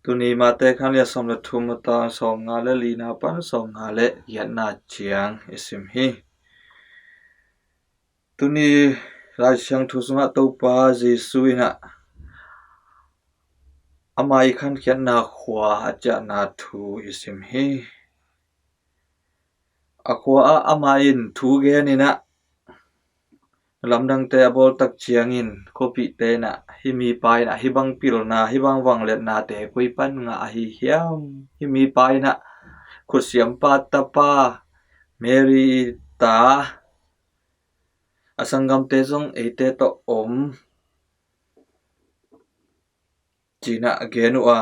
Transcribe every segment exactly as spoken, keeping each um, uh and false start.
Tuni Mate khan lian sawm le thum a tang sawmnga le lina pan sawmnga le giatna ciang i sim hi. Tuni Lai Siangtho sungah Topa Jesu in ah ama i khankhiatna khua a ciahna thu i sim hi. A khua ah ama in thu gen in ah, lamdangte a bawl tak ciangin khuapihte in ah, hih mipa in ah hih bang pilna, hih bang vangliatnate koi pan ngah ahi hiam? Hih mipa in ah khutsiampa tapa, Mary i ta, a sanggamte zong eite tawh om, ci-in ah gen uh a,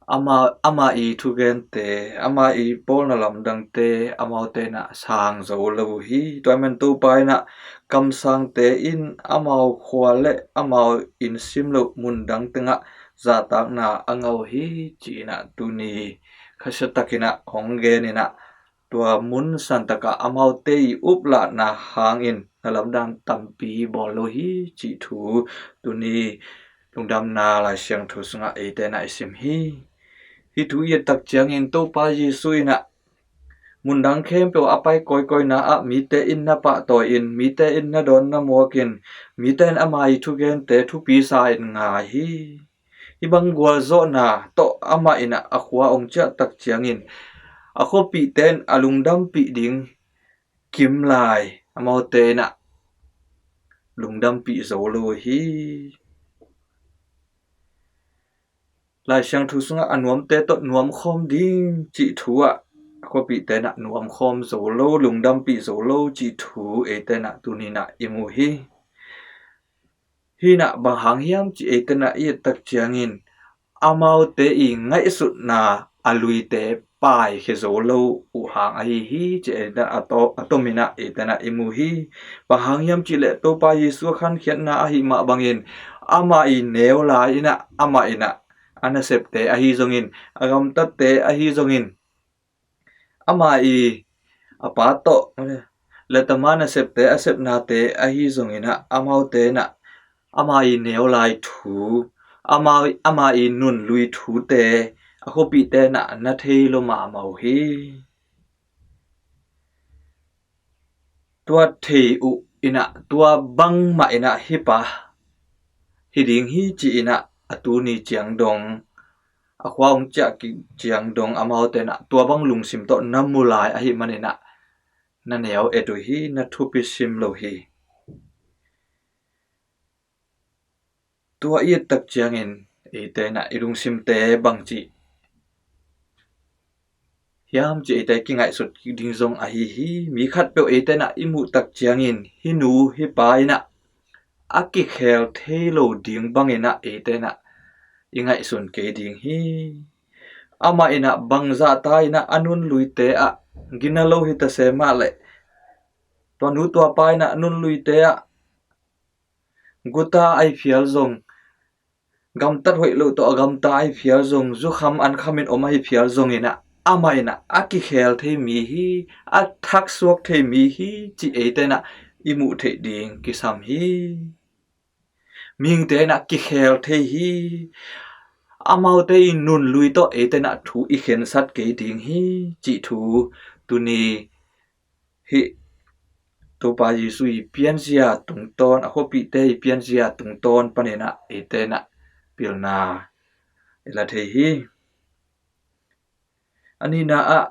ama, ama i thugente, ama i bawlna lamdangte amaute in ah sang zo lo uh hi. Tua ahih man Topa in ah kamsangte in amau khua le amau inn sim loh mundang tengah zahtakna a ngah uh hi, ci-in ah tuni khasia takin ah hong gen in ah, tua mun santakah amaute i uplahna hangin na lamdang tampi bawl lo hi, cih thu tuni Lungdamna Lai Siangtho sungah eite in ah i sim hi. Hih thu i et tak ciangin Topa Jesu in ah mundang khempeuh a pai kawikawi na ah mite in na pahtawi in, mite in na dawn na muak in, mite in ama i thugente thupi sa in ngai hi. Hih bang gualzawhna tawh amah in ah a khua hong ciah tak ciangin a khuapihte in a lungdampih ding kim lai amaute in ah lungdampih zo lo uh hi. Lai Siangtho sungah a nuamte tawh nuamkhawm ding cih thu ah a khuapihte in ah nuamkhawm zo lo, lungdampih zo lo cih thu eite in ah tuni in ah i mu hi. Hih in ah bang hang hiam cih eite in ah i et tak ciangin amaute i ngaihsutna a luite paikhia zo lo uh hang ahi hi, cih eite in ah a to-, a tom in ah eite in ah i mu hi. Bang hang hiam cih leh Topa Jesu a khankhiatna ahih mah bangin ama i neu lai in ah, ama in ah a nasepte ahi zongin, a gamtatte ahi zongin, ama i a pa tawh le tama nasepte a sepnate ahi zongin ah amaute in ah ama i neu lai thu, ama, ama i nunlui thute a khuapihte in ah na thei lo mahmah uh hi. Tua thei uh in ah tua bangmah in ah hih pa hi ding hi ci-in ah a tuni ciang dong, a khua hong ciah kik ciang dong amaute in ah tua bang lungsim tawh na mu lai ahih manin ah na neu et uh hi, na thupi sim lo hi. Tua i et tak ciangin eite in ah i lungsimte bangci hiam cih eite kingaihsut kik ding zong ahi hi. Mi khatpeuh eite in ah i muh tak ciangin hih nu hih pa in ah a kikhel thei lo ding bangin ah eite in ah i ngaihsun kei ding hi. Amah in ah bangzah ta in ah a nunluite ah, gina lo hi ta se mah leh, tua nu tua pa in ah a nunluite ah guta ahi phial zong, gamtat hoih lo tawh a gamta ahi phial zong, zukham ankham in om ahi phial zongin ah amah in ah a kikhel thei mi hi, a thaksuak thei mi hi, cih eite in ah i muh theih ding kisam hi. Mihingte in ah kikhel thei hi. Amaute i nunlui tawh eite in ah thu i khensat kei ding hi, cih thu tuni hih Topa Jesu i pianzia tungtawn, a khuapihte i pianzia tungtawn panin ah eite in ah pilna i la thei hi. A nihna ah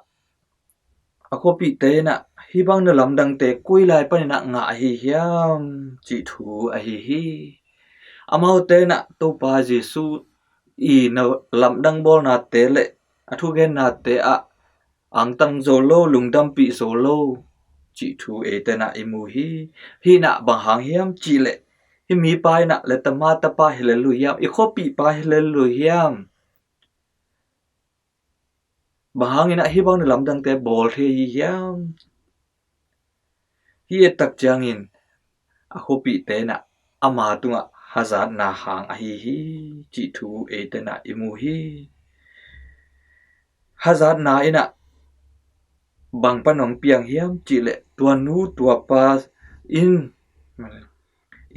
a khuapihte in ah hih bang na lamdangte koi lai panin ah ngah ahi hiam cih thu ahi hi. Amaute in ah Topa Jesu i na lamdang bawlnate le a thugennate ah angtang zo lo, lungdampih zo lo cih thu eite in ah i mu hi. Hih in ah bang hang hiam cih leh hih mipa in ah le tama tapa hi lel lo hiam, i khuapihpa hi lel lo hiam? Bang hangin ah hih bang na lamdangte bawl thei ahi hiam? Hih et tak ciangin a khuapihte in ah ama tungah hazatna hang ahi hi, cih thu eite in ah i mu hi. Hazatna in ah bang pan hong piang hiam cih leh tua nu tua pa in,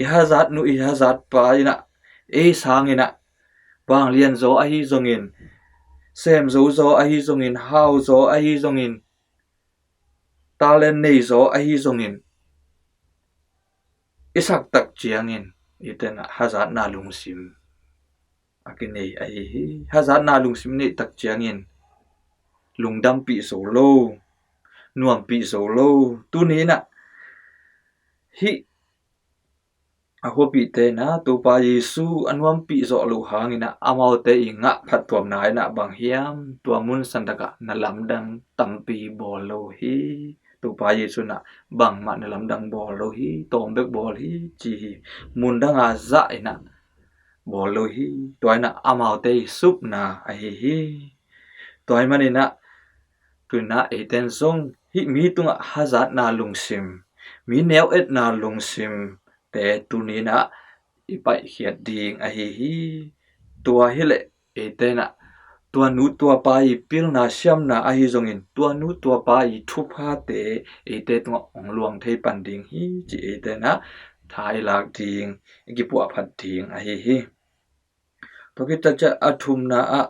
i hazat nu i hazat pa in ah ei sangin ah vanglian zaw ahi zongin, sem zo zaw ahi zongin, hau zaw ahi zongin, talent nei zaw ahi zongin, i sak tak ciangin i tenah hazatna lungsim a kinei ahi hi. Hazatna lungsim neih tak ciangin lungdampih zo lo, nuampih zo lo. Tuni inah hih a khuapihte inah Topa Jesu a nuampih zawh loh hangin ah amaute i ngah phattuamna inah bang hiam, tua mun santakah na lamdang tampi bawl lo hi. Topa Jesu inah bangmah na lamdang bawl lo hi, tawm bek bawl hi ci hi. Mun danga zah inah bawl lo hi. Tua inah amaute i supna ahi hi. Tua ahih manin ah tu inah eiten zong hih mi tungah hazatna lungsim, mi neu-etna lungsimte tuni inah i paihkhiat ding ahi hi. Tua hileh eite inah tua nu tua pa i pilna siamna ahi zongin, tua nu tua pa i thuphate eite tungah hong luang thei pan ding hi ci eite inah tha i lak ding, i kipuahphat ding ahi hi. Tua khit ciang a thumna ah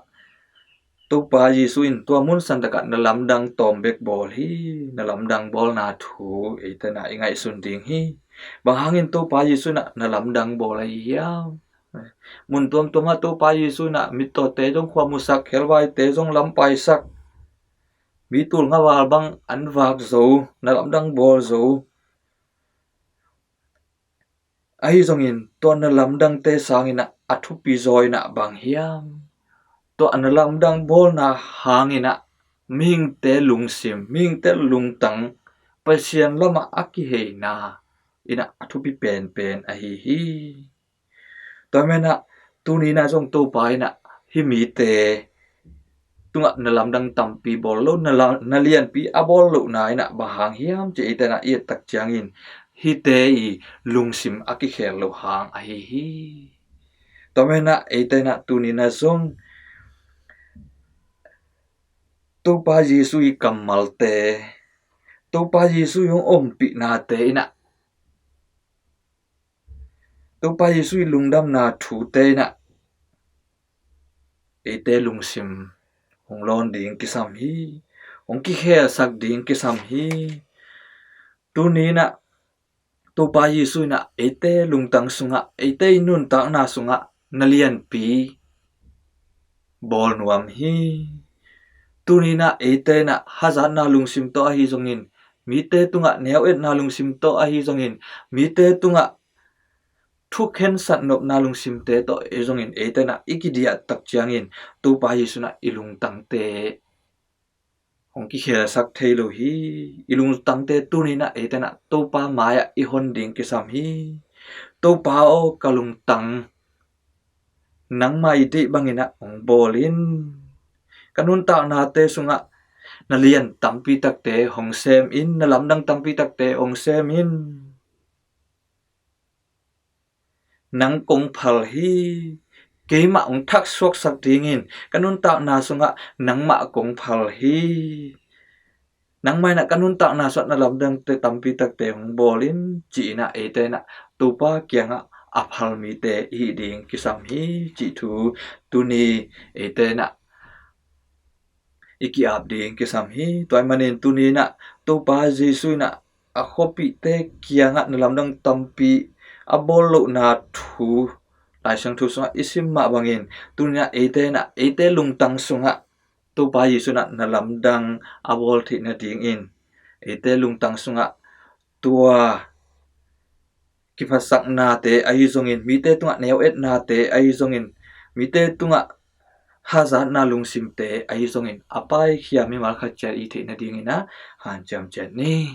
Topa Jesu in tua mun santakah na lamdang tawm bek bawl hi. Na lamdang bawlna thu eite inah i ngaihsun ding hi. Bang hangin Topa Jesu inah na lamdang bawl ahi hiam? Mun tuamtuam ah Topa Jesu inah mittawte zong khua musak, khelvaite zong lampaisak, mi tul ngaval bang an vak zo, na lamdang bawl zo. Ahi zongin tua na lamdangte sangin ah a thupi zaw inah bang hiam? Tua na lamdang bawlna hangin ah mihingte lungsim, mihingte lungtang Pasian lamah a kiheina inah a thupi penpen ahi hi. Tua manin ah tuni inah zong Topa inah hih mite tungah na lamdang tampi bawl lo, na la-, na lianpi a bawl lohna inah bang hang hiam ci eite inah i et tak ciangin hihte i lungsim a kikhel loh hang ahi hi. Tua manin ah eite inah tuni inah zong Topa Jesu i kammalte, Topa Jesu i hong ompihnate inah, Topa Jesu i lungdamna thute inah eite lungsim hong lawn ding kisam hi. Hong kikhelsak ding kisam hi. Tuni inah Topa Jesu inah eite lungtang sungah, eite i nuntakna sungah na lianpi bawl nuam hi. Tuni inah eite inah hazatna lungsim tawh ahi zongin, mite tungah neu-etna lungsim tawh ahi zongin, mite tungah thukhensat nopna lungsimte tawh ahi zongin eite inah i kidiah tak ciangin Topa Jesu inah i lungtangte hong kikhelsak thei lo hi. I lungtangte tuni inah eite inah Topa mai-ah i hon ding kisam hi. Topa aw, ka lungtang nangmah i deih bangin ah hong bawl in. Ka nuntaknate sungah na lian tampi takte hong sem in, na lamdang tampi takte hong sem in. Nang kong phal hi. Keimah hong thaksuaksak dingin ka nuntakna sungah nangmah kong phal hi. Nangmah inah ka nuntakna sungah na lamdangte tampi takte hong bawl in, ci inah eite inah Topa kiangah a phal mite i hih ding kisam hi cih thu tuni eite inah i ki-ap ding kisam hi. Tua ahih manin tuni inah Topa Jesu inah a khuapihte kiangah na lamdang tampi a bawl lohna thu Lai Siangtho sungah i sim mah bangin tuni inah eite inah eite lungtang sungah Topa Jesu inah na lamdang a bawl theih nadingin eite lungtang sungah tua kiphatsaknate ahi zongin, mite tungah neu-etnate ahi zongin, mite tungah hazatna lungsimte ahi zongin a paikhia mimal khat ciat i theih nadingin ah hanciam ciat ni.